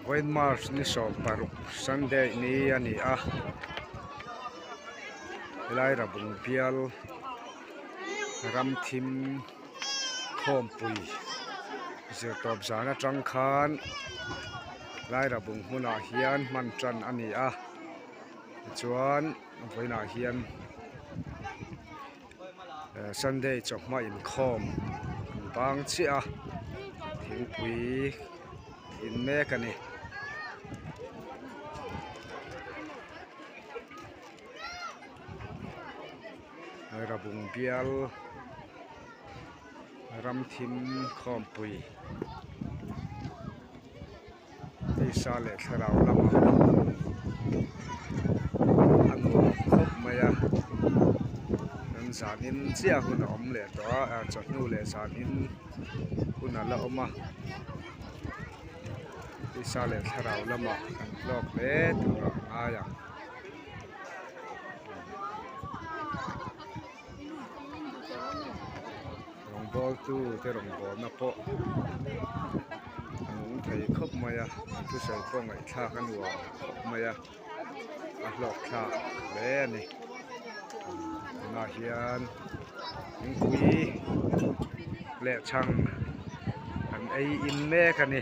Vawiin March ni 16 Sunday ni a ni a, helai Rabung bial ram thim khawmpui zirtawp zan atang khan helai Rabung hmunah hian hman tan a ni a, tichuan vawiinah hian. Sunday chawhma inkhawm an bang chiah a thingpui in mek a ni. Rabung bial ram thim khawmpui tisa leh thlarau lamah a nuam khawp mai a an zanin chiah hun a awm leh tawh a chawhnu leh zanin hun a la awm a tisa leh thlarau lamah kan hlawk hle tur a ngai ang. Rawngbawltu te rawngbawlna pawh a nung thei khawp mai a an thusawi pawh ngaihthlak a nuam khawp mai a a hlawk thlak hle a ni tunah hian thingpui leh chhang an ei in mek a ni.